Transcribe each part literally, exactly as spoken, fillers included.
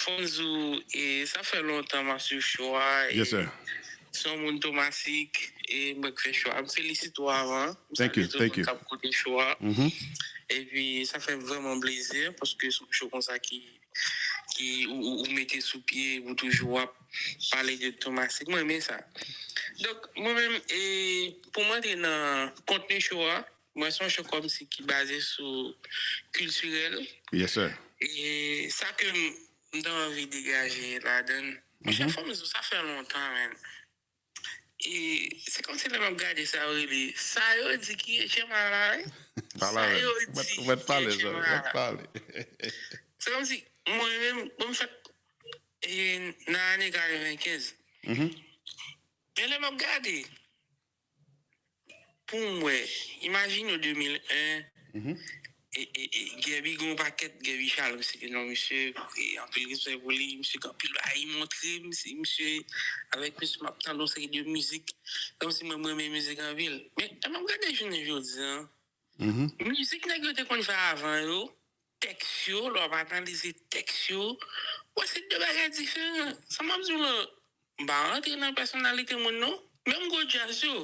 Fò m di w, e, sa fè lontan m ap swiv show a. E, yes, sir. Se yon moun Tomasik, e, mwen k fè show a. M felisite w avan. M salye tout moun k ap koute show a. Epi, sa fè m vrèman plezi, paske se yon show konsa ki, ki ou, ou, ou mete sou pye, ou toujou ap pale de Tomasik. Mwen renmen sa. Donk, mwen menm, e, pou mwen antre nan kontni show a, mwen se yon show kòmsi ki baze sou kiltirèl. Yes, sir. E sa ke m, m te anvi degaje ladan l. Monchè, fò m di w, sa fè lontan, menm. E se kòmsi lè m ap gade sa yo rele, sa yo di ki H M A la, wi. Sa yo di ki H M A la. Se kòmsi, mwen menm, mwen fèt, e, nan ane katrevenkenz. Men lè m ap gade, pou m wè, imajine w de mil en, e, e, e, Gèbi gen yon pakèt, Gèbi Shalom se te non misye, e, anpil respè pou li, misye gen anpil bagay li montre m, se misye, avèk misye m ap tande yon seri de mizik, kòmsi mwen, mwen renmen mizik anpil. Men, lè m ap gade jounen jodi a, mizik nèg yo te konn fè avan yo, tèks yo, lè w ap analize tèks yo, w wè se de bagay diferan. Sa m ap di w lan, m pa rantre nan pèsonalite moun non. Menm gwo djaz yo,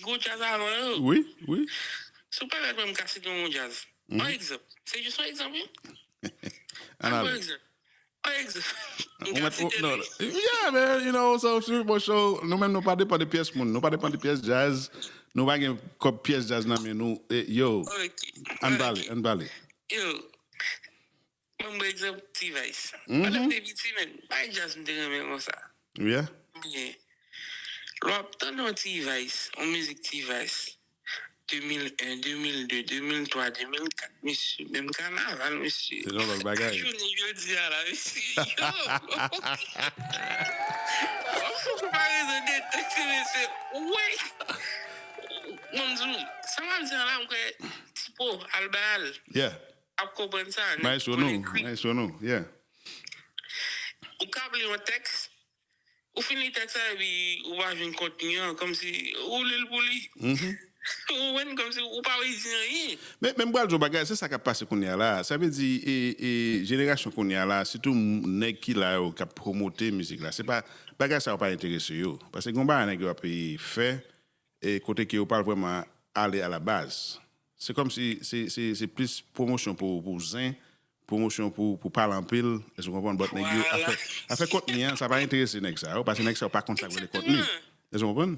gwo djaz avan yo. Wi, wi. Si w pèmèt mwen, m ka site yon gwo djaz. Yon egzanp. Se jis yon egzanp, wi. Ann ale. Yon egzanp. Yon egzanp. M ka site li. Yeah, man, you know, so, si, bon, so, nou menm nou pa depann de pyès moun, nou pa depann de pyès djaz, nou pa gen kòb pyès djaz nan men nou. E, yo, ann pale, ann pale. Yo, mwen, mwen egzanp T-Vice. Pandan m te piti, men, pa djaz m te renmen konsa. Yeah. Men, lè w ap tande yon T-Vice, yon mizik T-Vice, de mil en, de mil de, de mil twa, de mil kat, mesye, menm kanaval, mesye. Se yon lòt bagay. Jounen jodi a la, mesye, yo, w ap fè konparezon de tèks, mesye, wi. Mwen, m di w, sa m ap di a la, m kwè, Tipo, al ba al. Yeah. Ap konprann sa, nèg ki konn ekri. Maestro nou, yeah. Ou ka ap li yon tèks, ou fin li tèks la, epi ou pa jwenn kontni an, kòmsi ou li l pou li. Ou konprann, kòmsi ou pa vle di anyen. Men, men m pral di w bagay, se sa k ap pase kounye a la. Sa vle di, e, e, jenerasyon kounye a la, sitou m-, nèg ki la yo k ap pwomote mizik la, se pa, bagay sa yo pa enterese yo. Paske gen yon bagay nèg yo ap, e, fè, e kote ke yo pa vrèman ale a la baz. Se kòmsi se, se, se plis pwomosyon pou, pou zen, pwomosyon pou, pou pale anpil, èske w konprann? But nèg yo, afè, afè kontni an, sa pa enterese nèg sa yo, paske nèg sa yo pa konn sa k rele kontni. Èske w konprann?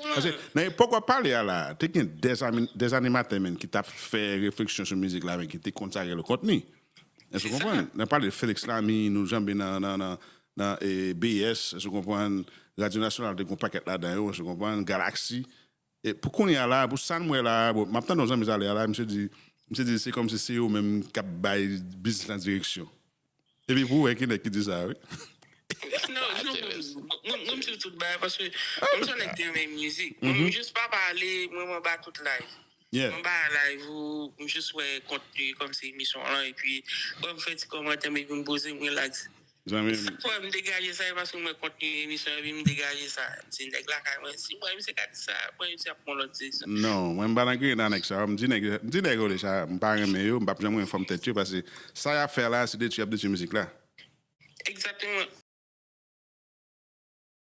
Paske nan epòk w ap pale a la, te gen dè zami-, dè animatè menm ki t ap fè refleksyon sou mizik la, men ki te konn sa k rele kontni. Èske w konprann? Nan pale de Felix Lamy, nou janbe nan, nan, nan, nan, e, B S, èske w konprann? Radyo Nasyonal te gen yon pakèt ladan yo, èske w konprann? Galaxy. E pou kounye a la, pou sa n wè la, bon, m ap tande yon zanmi talè a la, misye di, misye di se kòmsi se yo menm k ap bay biznis lan direksyon. Epi pou w wè ki nèg ki di sa, wi. Non, non, mwen, mwen, mwen, m swiv tout bagay paske mwen se yon nèg ki renmen mizik. Mwen, m jis pa pale, mwen, mwen ba tout live. Yeah. Mwen ba live ou, m jis wè kontni kòmsi emisyon lan, epi, bon, m fè ti kòmantè m, epi m poze, m relax. Sa k fè m degaje sa, e paske m wè kontni emisyon, epi m degaje sa. M di, nèg lakay mwen, si m wè misye ka di sa, mwen, misye ap pran lòt direksyon. Non, mwen, m pa nan griyen nan nèg sa yo. M di nèg, m di nèg yo deja, m pa renmen yo, m p ap janm renmen fòm tèt yo, paske sa y ap fè la, se detwi y ap detwi mizik la. Egzakteman.